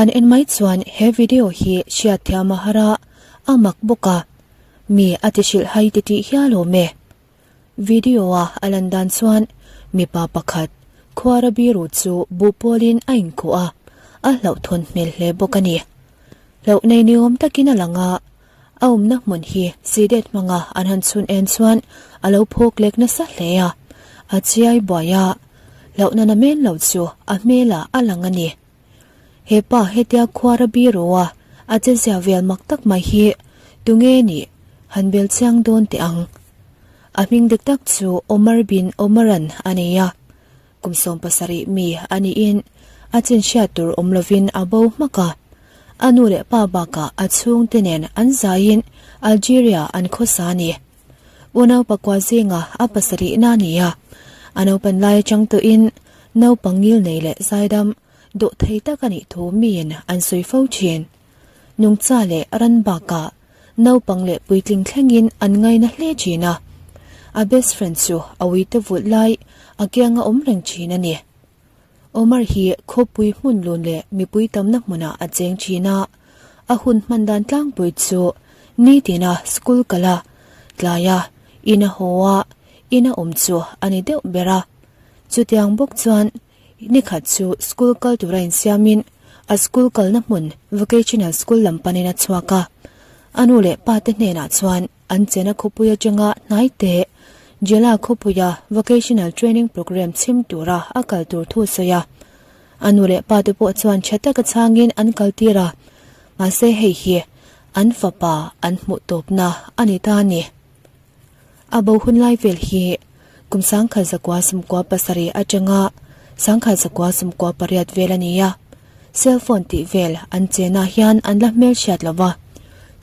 Han en mai chuan he video hi hriat thiam a har a, a mak bawk a, mi a ti hrilh hai ti tih hial awm e. Video a a lan dan chuan mipa pakhat khuara biru chu buh pawlin a inkhuh a, a hlauhthawn hmel hle bawk a ni. Hlauh nei ni awm takin a lang a, a awmna hmun hi sidet hmanga an han chhun en chuan a lo phawk lek nasa hle a, a chiai buai a, hlauhna na men lo chu a hmelah a lang a ni. He pa hetia khuara biru a a che zia vel mak tak mai hi tunge nih han bel chiang dawn teh ang. A hming dik tak chu Omar bin Omaran a ni a, Kum 70 mi a niin a chin hriat tur awm lovin a bo hmak a. A nu leh pa bakah a chhungte nen an zaiin Algeria an khawsa a ni. Unau pakua zinga a pasarihna a ni a. A naupan lai atang tawhin naupang ngil nei leh zaidam duh thei tak a nih thu miin an sawi fo thin. Nungcha leh ran bakah naupang leh puitling thlengin an ngaina hle thin a. A best friend chu a uite vulh lai a kianga awm reng thin a ni. Omar hi khawpui hmun lun leh mipui tamna hmunah a cheng thin a, a hun hman dan tlangpui chu nitina school kal a, tlaia ina haw a, ina awm chu a ni deuh ber a. Chutiang bawk chuan Nikhat chu school kal tura insiamin a school kalna hmun vocational school lam panin a chhuak a. A nu leh pa te hnenah chuan an chena khawpui atanga hnai teh Jela khawpuia vocational training program chhim tura a kal tur thu sawi a. A nu leh pa te pawh chuan tha taka chhangin an kal tir a, mahse hei hi an fapa an hmuh tawpna a ni ta a ni. A bo hun lai vel hi kum 1917 atanga 1918 vel a ni a, cell phone tih vel an chenah hian an la hmelhriat lo va,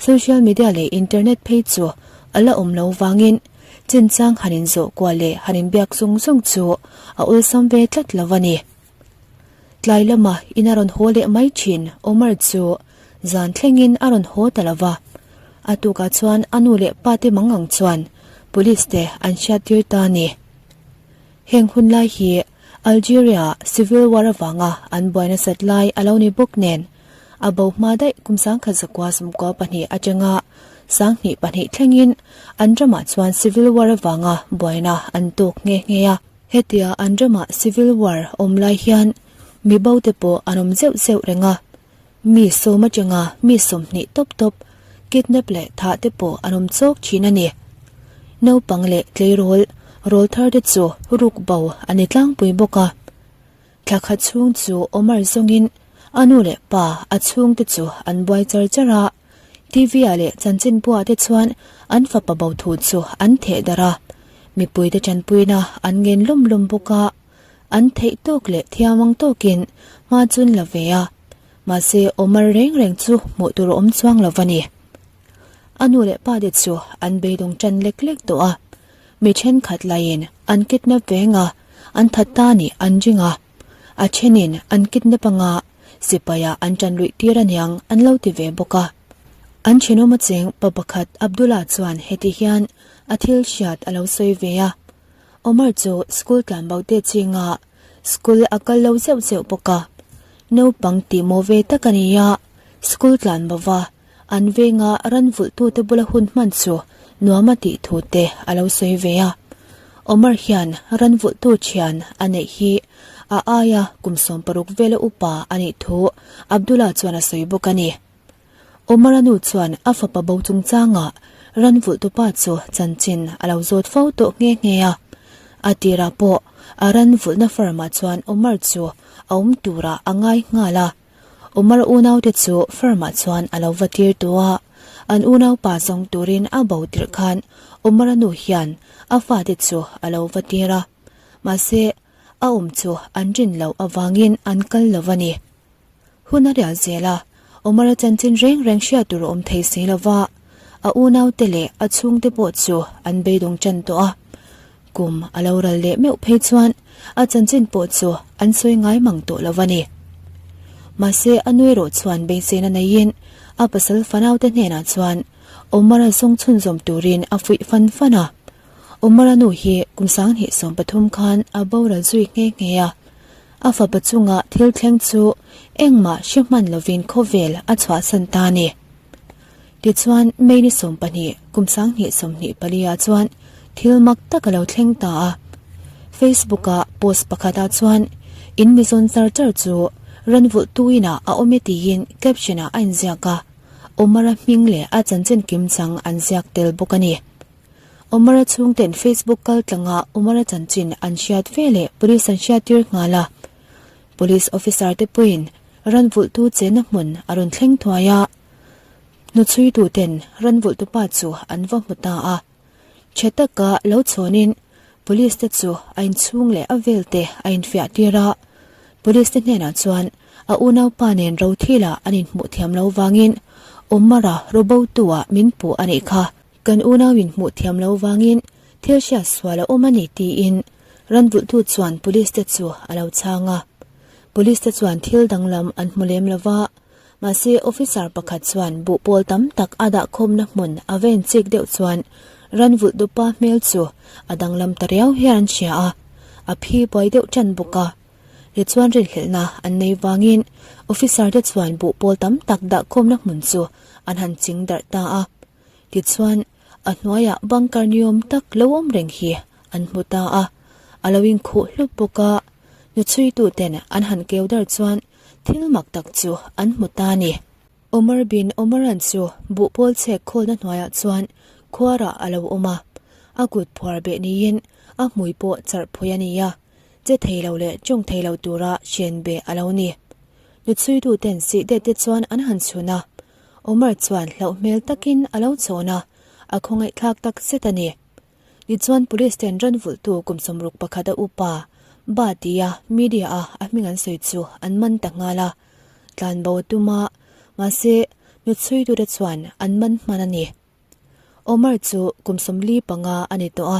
social media leh internet phei chu a la awm lo vangin chinchang han inzawh kual leh han inbiak zung zung chu a awlsam ve tlat lo a ni. Tlai lama in a rawn haw leh mai thin Omar chu zan thlengin a rawn haw ta lo va. A tukah chuan a nu leh pa te mang ang chuan police te an hriat tir ta a ni. Heng hun lai hi Algeria civil war avanga an buai nasat lai a lo ni bawk nen a bo hma daih kum 1992 atanga 2002 thlengin an ramah chuan civil war avanga buaina an tawk nghe nghe a. Hetia an ramah civil war awm lai hian mi bo te pawh an awm zeuh zeuh reng a, mi sawm atanga mi 20 tawp tawp kidnap leh thah te pawh an awm chawk thin a ni. Naupang leh tleirawl rawl thar te chu ruk bo a ni tlangpui bawk a. Thla khat chhung chu Omar zawngin a nu leh pa a chhungte chu an buai char char a, TV ah leh chanchinbuah te chuan an fapa bo thu chu an theh darh a, mipuite tanpuina an ngen lum lum bawk a, an theih tawk leh thiam ang tawkin hma chun la ve a, mahse Omar reng reng chu hmuh tur a awm chuang lo va ni. A nu leh pa te chu an beidawng tan lek lek tawh a, mi thenkhat laiin an kidnap veng a, an that ta nih an ring a, a thenin an kidnap anga Sipaia an ṭan luih tir aniang an lo ti ve bawk a. An thenawm a cheng pa pakhat Abdullah chuan heti hian a thil hriat a lo sawi ve a, Omar chu school tlan bo te chinga school a kal lo zeuh zeuh bawk a. Naupang tih maw ve tak a ni a, school tlan bo va an venga ran vulhtute bula hun hman chu nuam a tih thu te a lo sawi ve a. Omar hian ran vulhtu thian a neih hi a aia kum 60 vela upa a nih thu Abdullah chuan a sawi bawk a ni. Omar-a nu chuan a fapa bo chungchangah ran vulhtupa chu chanchin a lo zawt fo tawh nghe nghe a. A tirah pawh a ran vulhna farm-ah chuan Omar chu a awm turah a ngai nghal a. Omar unaute chu farm-ah chuan a lo va tir tawh a, an unaupa zawng turin a bo tirh khan Omar-a nu hian a fate chu a lo va tir a. Mahse, a awm chu an rin loh avangin an kal lo a ni. Hun a rial zel a, Omar-a chanchin reng reng hriat tur a awm thei si lo va, a unaute leh a chhungte pawh chu an beidawng tan tawh a. Kum a lo ral leh meuh phei chuan a chanchin pawh chu an sawi ngai mang tawh lo a ni. Mahse, a nui erawh chuan beiseina neiin a pasal fanaute hnenah chuan Omar-a zawng chhunzawm turin a fuih fan fan a. Omar-a nu hi kum 2013 khan a boral zui nghe nghe a. A fapa chunga thil thleng chu engmah hre hman lovin khawvel a chhuahsan ta a ni. Tichuan, May ni 12, kum 2024 ah chuan thil mak tak a lo thleng ta a. Facebook-a post pakhatah chuan in mi zawn char char chu ranvulh tuinah a awm e tiin caption-ah a inziak a, Omar-a hming leh a chanchin kimchang an ziak tel bawk a ni. Omar-a chhungten Facebook kaltlanga Omar-a chanchin an hriat ve leh police an hriattir nghal a. Police officer te pawhin ranvulhtu chenna hmun a rawn thleng thuai a. Hnuchhuituten ranvulhtupa chu an va hmu ta a. Tha taka lo chhawnin police te chu a inchhung leh a vel te a infiah tir a. Police te hnenah chuan a unaupa nen Rothila an inhmuh thiam lo vangin Omar-a robotu-ah min puh a nih kha. Kan unau inhmuh thiam lo vangin thil hriat sual a awm a ni tiin ranvulhtu chuan police te chu a lo chhang a. Police te chuan thil danglam an hmu lem lo va, mahse officer pakhat chuan buhpawl tam tak a dahkhawmna hmun a ven chik deuh chuan ranvulhtupa hmel chu a danglam ta riau hian an hria a, a phi buai deuh tan bawk a. Tichuan rinhlelhna an nei vangin officer te chuan buhpawl tam tak dahkhawmna hmun chu an han ching darh ta a. Tichuan, a hnuaiah bunker niawm tak lo awm reng hi an hmu ta a, a lo inkhuh hlup bawk a, hnuchhuituten an han keu dar chuan thil mak tak chu an hmu ta a ni. Omar bin Omaran chu buhpawl chhek khawlna hnuaiah chuan khuarah a lo awm a, a kut phuar beh niin a hmui pawh charh phui a ni a, che thei lo leh tawng thei lo tura hren beh a lo ni. Hnuchhuituten sih det te chuan an han chhun a, Omar chuan hlauh hmel takin a lo chhawn a, a khawngaihthlak tak zet a ni. Tichuan police ten ran vulhtu kum 61 a upa Ba tia media a a hming an sawi chu an man ta nghal a, tlanbo a tum a, mahse hnuchhuitute chuan an man hman a ni. Omar chu kum 45 a ni tawh a,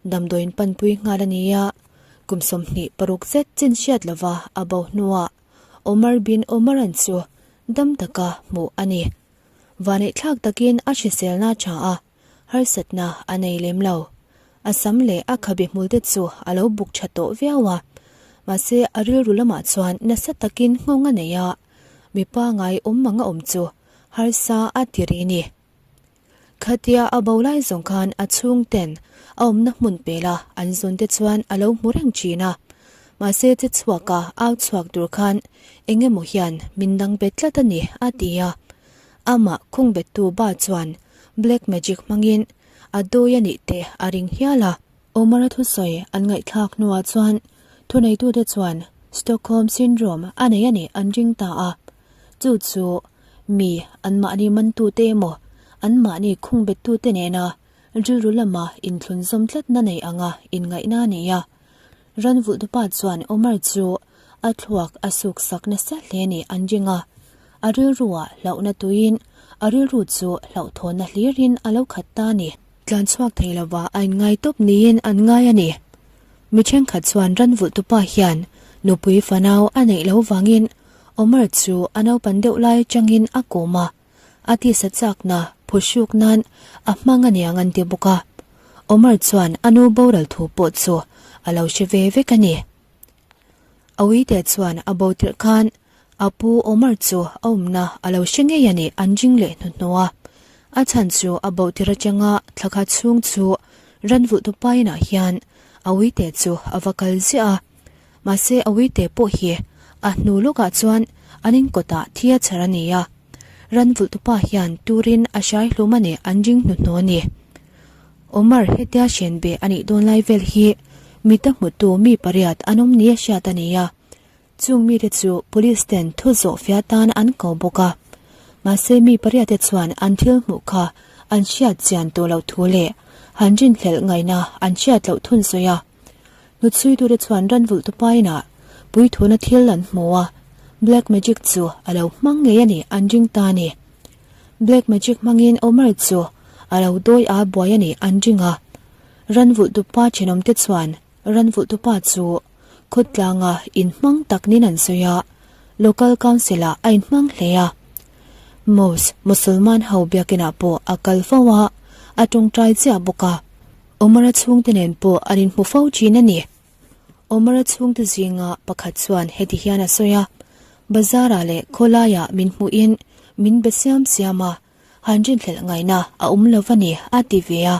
damdawiin panpui nghal a ni a, kum 26 zet chin hriat lova a bo hnuah Omar bin Omaran chu dam taka hmuh a ni. Vaneihthlak takin a hriselna tha a, harsatna a nei lem lo. A sam leh a khabe hmulte chu a lo buk tha tawh viau a, mahse a rilru lamah chuan nasa takin nghawng a nei a, mipa ngai awm ang a awm chu harsa a ti rih ni. Khatia a bo lai zawng khan a chhungten a awmna hmun pela an zawn te chuan a lo hmu reng thin a. Mahse che chhuaka au chhuak tur khan eng emaw hian min dang bet tlat a ni a ti a. Amah khung bettu ba chuan black magic hmangin a dawi a nih te a ring hial a. Omar-a thusawi an ngaihthlak hnuah chuan thuneitute chuan Stockholm Syndrome a nei a nih an ring ta a. Chu chu mi anmahni mantute emaw anmahni khungbettute nena rilru lama inthlunzawm tlatna nei anga inngaihna a nei a. Ranvulhtupa chuan Omar chu a thluak a suksak nasa hle nih an ring a, a rilruah hlauhna tuiin a rilru chu hlauhthawnna hlirin a lo khat ta a ni. Tlan chhuak thei lova a inngai tawp niin an ngai a ni. Mi thenkhat chuan ranvulhtupa hian nupui fanau a neih lo vangin Omar chu a naupan deuh lai atangin a kawm a, a tisa chakna phuhruk nan a hmang a niang an ti bawk a. Omar chuan a nu boral thu pawh chu a lo hre ve vek a ni. A uite chuan a bo tirh khan a pu Omar chu a awmna a lo hre ngei a nih an ring leh hnuhnawh a. A chhan chu a bo tirh atanga thla khat chhung chu ranvulhtupa inah hian a uite chu a va kal ziah a. Mahse a uite pawh hi a hnu lawkah chuan an inkawtah thi a chhar a ni a, ranvulhtupa hian turin a hrai hlum a nih an ring hnuhnawh a ni. Omar hetia hren beh a nih dawn lai vel hi mita hmutu mi pariat an awm ni a hriat a ni a, Chung mite chu police ten thu zawh fia tan an ko bawk a. Mahse mi pariate chuan an thil hmuh kha an hriat chian tawh loh thu leh han rinhlelh ngaihna an hriat loh thun sawi a. Hnuchhuitute chuan ranvulh tupa inah puithuna thil an hmu a, black magic chu a lo hmang ngei a nih an ring ta a ni. Black magic hmangin Omar chu a lo dawi a buai a nih an ring a. Ranvulh tupa thenawmte chuan Ranvulhtupa chu khawtlanga inhmang tak niin an sawi a, Local Council-ah a inhmang hle a. Mosque, Musulman ho biakinah pawh a kal fo a, a tawngtai chiah bawk a. Omar-a chhungte nen pawh an inhmu fo thin a ni. Omar-a chhungte zinga pakhat chuan heti hian a sawi a, Bazar-ah leh khawlaiah min hmuhin min be siam siam a, han rinhlelh ngaihna a awm lo va ni, a ti ve a.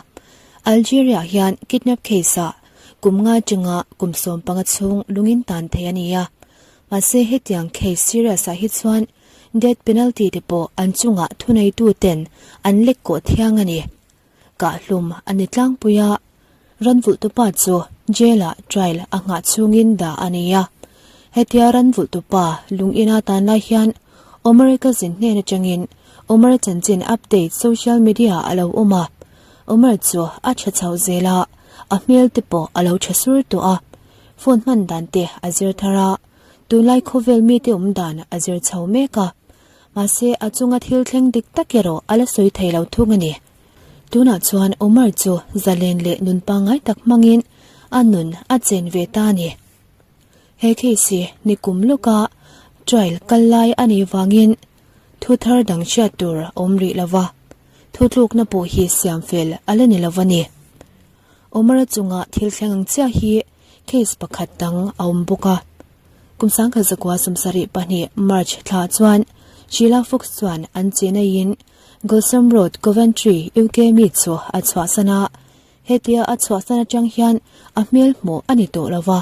Algeria hian kidnap case-ah kum nga atanga kum 15 chhung lungin tan thei a ni a, mahse hetiang case serious-ah hi chuan death penalty te pawh an chungah thuneitu ten an lek kawh thiang a ni. Kahhlum a ni tlangpui a, ranvulhtupa chu jail-ah trial a nghah chhungin dah a ni a. Hetia ranvulhtupa lung ina tan lai hian Omar-i cousin hnen atangin Omar chanchin update social media a lo awm a. Omar chu a tha chho zel a, a hmel te pawh a lo tha sur tawh a. Phone hman dan te a zir thar a, tunlai khawvel mite awm dan a zir chho mek a. Mahse, a chunga thil thleng dik tak erawh a la sawi thei lo thung a ni. Tunah chuan Omar chu zalen leh nun pangngai tak hmangin a nun a chen ve ta a ni. He case hi nikum lawka trial kal lai a nih vangin thu thar dang hriat tur a awm rih lo va, thutlukna pawh hi siam fel a la ni lo a ni. Omar-a chunga thil thleng ang chiah hi case pakhat dang a awm bawk a. Kum 1972 March thla chuan Sheila Fox chuan an chenaiin Gulsam Road, Coventry, UK mi chu a chhuahsan a. Hetia a chhuahsan atang hian a hmel hmuh a ni tawh lo va.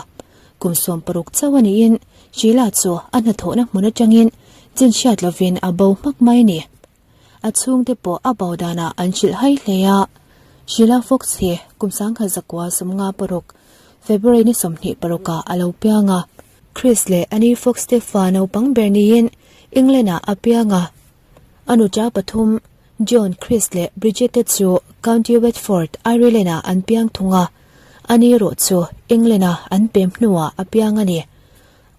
Kum 60 chauh a niin Sheila chu a hnathawhna hmun atangin chin hriat lovin a bo hmak mai a ni. A chhungte pawh a bo danah an hrilh hai hle a. Sheila Fox hi kum 1956 February ni 26 ah a lo piang a. Chris leh Annie Fox te fa naupang ber niin England ah a piang a. A nuta pathum John, Chris leh Bridget te chu County Wexford, Ireland ah an piang thung a. Annie erawh chu England a an pem hnuah a piang a ni.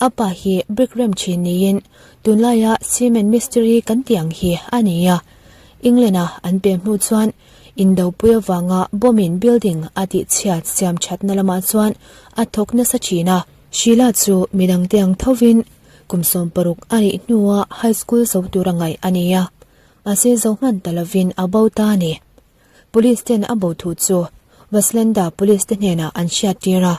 A pa hi brick rem thin niin tunlaia cement mistiri kan tih ang hi a ni a. England-a an pem hnu chuan indopui avanga bomb-in building a tihchhiat siam thatna lamah chuan a thawk nasa thin a. Sheila chu midangte ang thovin kum 60 a nih hnua high school zo tura ngaih a ni a, mahse zo hman ta lovin a bo ta a ni. Police ten a bo thu chu Vaslenda police te hnenah an hriattir a.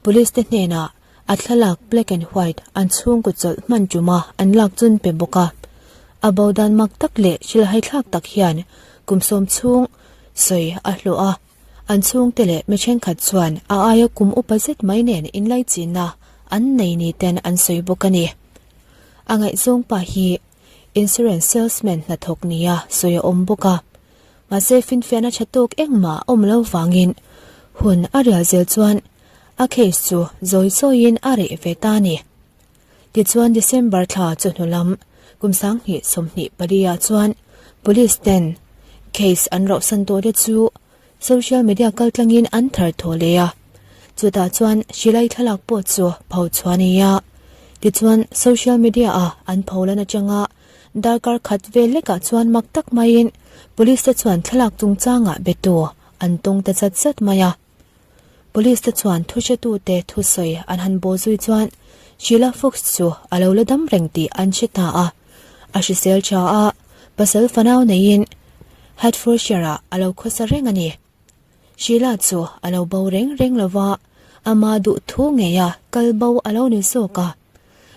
Police te hnenah a thlalak black and white an chhungkaw chawlh hman tuma an lak chun pe bawk a. A bo dan mak tak leh hrilhhaithlak tak hian kum sawm chhung sawi a hlawh a. An chhungte leh mi thenkhat chuan a aia kum upa zet mai nen inlaichinna an nei ni ten an sawi bawk a ni. A ngaihzawng pa hi insurance salesman hnathawk nia sawi a awm bawk a. Mahse finfiahna tha tawk engmah a awm lo vangin hun a rial zel chuan a case chu zawi zawiin a reh ve ta a ni. Tichuan December thla chawhnu lam kum 2024 ah chuan police ten case an rauhsan tawh te chu social media kaltlangin an thar thaw leh a. Chutah chuan hrilai thlalak pawh chu pho chhuah a ni a. Tichuan social media a an pholan atanga Darkar khat vel lekah chuan mak tak maiin Police te chuan thlalak chungchangah betu an tawng ta zat zat mai a. Police te chuan thuhretute thusawi an han baw zui chuan Sheila Fox chu a lo la dam reng tih an hre ta a. A hrisel tha a, pasal fanau neiin Hertfordshire-ah a lo khawsa reng a ni. Sheila chu a lo bo reng reng lo va, ama duh thu ngeia kal bo a lo ni zawk a.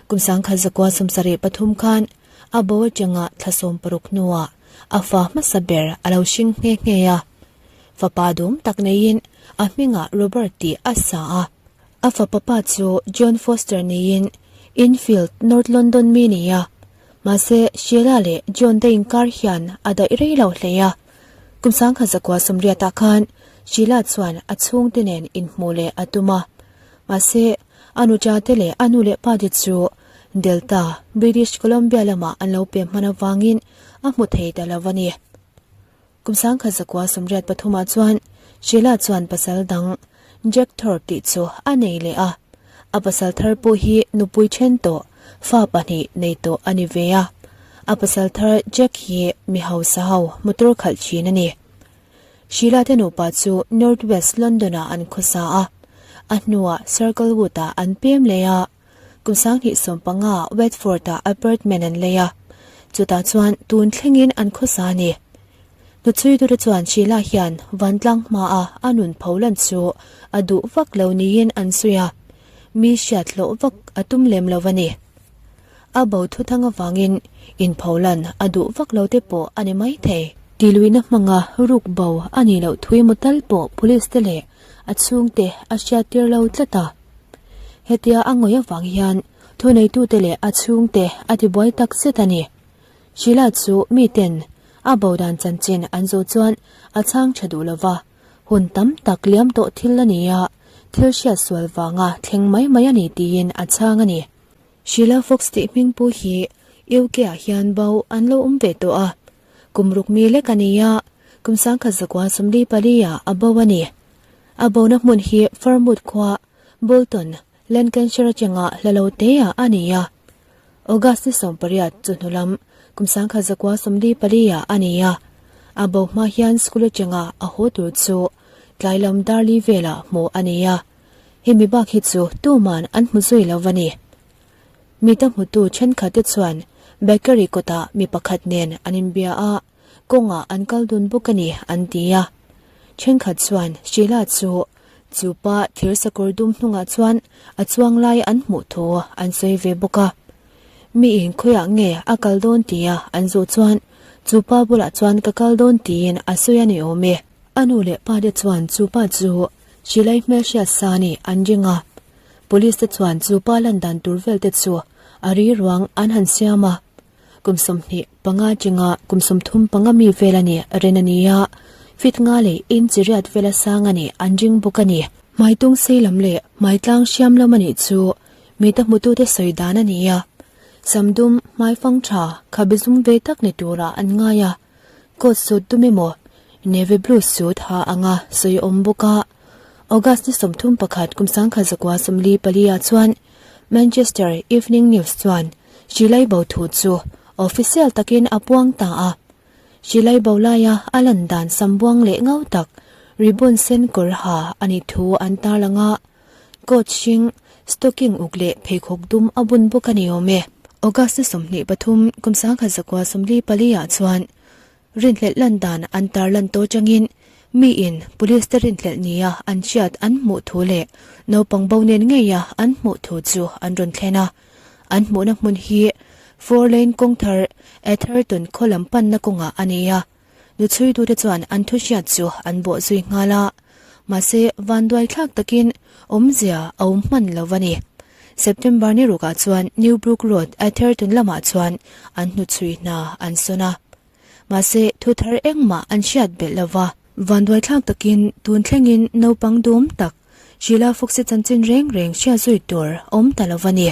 Kum 1973 khan a bo atanga thla 60 hnuah a fa hmasa ber a lo hring nghe nghe a. Fapa dum tak neiin a hmingah Robert tih a sa a. A fapa pa chu John Foster niin Enfield, North London mi ni a. Mahse, Sheila leh John te inkar hian a daih rei lo hle a. Kum 1980 ah khan Sheila chuan a chhungte nen inhmuh leh a tum a. Mahse, a nucha te leh a nu leh pa te chu Delta, British Columbia lamah an lo pem hman avangin a hmu thei ta lo a ni. Kum 1983 ah chuan Sheila chuan pasal dang Jack Thorpe tih chu a nei leh a. A pasal thar pawh hi nupui then tawh, fa pahnih nei tawh a ni ve a. A pasal thar Jack hi mi hausa ho motor khalh thin a ni. Sheila te nupa chu North West London ah an khawsa a. A hnuah Circle Wood ah an pem leh a. Kum 2015 Watford ah apartment an lei a. Chutah chuan tun thlengin an khawsa a ni. Hnuchhuitute chuan Sheila hian vantlang hmaa a nun pho lan chu a duh vak lo niin an sawi a. mi hriat hlawh vak a tum lem lo a ni. A bo thuthang avangin inpholan a duh vak lo te pawh a ni mai thei. Tiluihna hmanga ruk bo a nih loh thui maw tal pawh police te leh a chhungte a hriattir lo tlat a. Hetia a ngawih avang hian thuneitute leh a chhungte a tibuai tak zet a ni. Sheila chu miten a bo dan chanchin an zawh chuan a chhang tha duh lo va, hun tam tak liam tawh thil a ni a, thil hriat sual vanga thleng mai mai a ni tiin a chhang a ni. Sheila Fox tih hming pu hi UK ah hian bo an lo awm ve tawh a, kum ruk mi lek a ni a, kum sangkhat zakua 44 ah a bo a ni. A bona hmun hi Farmwood khua, Bolton, Lancashire atanga hla lo te ah a ni a. August ni 18 chu hnu lam kum 1944 ah a ni a. A bo hma hian school atanga a haw tur chu tlai lam darli velah hmuh a ni a. Hemi bak hi chu tuman an hmu zui lo a ni. Mita hmutu thenkhat te chuan bakery kawtah mi pakhat nen an inbia a, kawngah an kal dun bawk a ni an ti a. Thenkhat chuan Sheila chu chu pa thir sakawr dum hnungah chuan a chuang lai an hmuh thu an sawi ve bawk a. Miin khawiah nge a kal dawn tia an zawh chuan chu pa bulah chuan ka kal dawn tiin a sawi a ni awm e. A nu leh pa te chuan chu pa chu Shilai hmelhriat sa nih an ring a. Police te chuan chu pa lan dan tur vel te chu a ri ruang an han siam a. Kum 25 chinga kum 35 mi vel a nih rin a ni a, fit nga leh inch riat vela sang a nih an ring bawk a ni. Hmaitung sei lam leh hmaitlang hriam lam a nih chu mita hmutute sawi dan a ni a. Samdum hmaifang tha khabe zum ve tak ni turah an ngai a. Coat suit dum emaw navy blue suit ha anga sawi awm bawk a. August ni 31 kum 1944 ah chuan Manchester Evening News chuan Shilai bo thu chu official takin a puang ta a. Shilai bo laia a lan dan sambuang leh ngau tak ribbon sen kawr ha a nih thu an tarlang a. Coat hring, stocking uk leh pheikhawk dum a bun bawk a ni awm e. August ni 23 kum 1944 ah chuan rinhlelh lan dan an tarlan tawh atangin miin police te rinhlelh nia an hriat an hmuh thu leh naupang bo nen ngeia an hmuh thu chu an rawn thlen a. An hmuhna hmun hi Four Lane kawng thar Atherton khaw lam panna kawngah a ni a. Nuchhuitute chuan an thu hriat chu an bawh zui nghal a, mahse vanduai thlak takin awmzia a awm hman lo a ni. September ni rukah chuan Newbrook Road, Atherton lamah chuan an hnuchhui hna an sawn a. Mahse thu thar engmah an hriat belh lo va. Vanduai thlak takin tun thlengin naupang dawm tak Sheila Fox-i chanchin reng reng hriat zui tur awm ta lo a ni.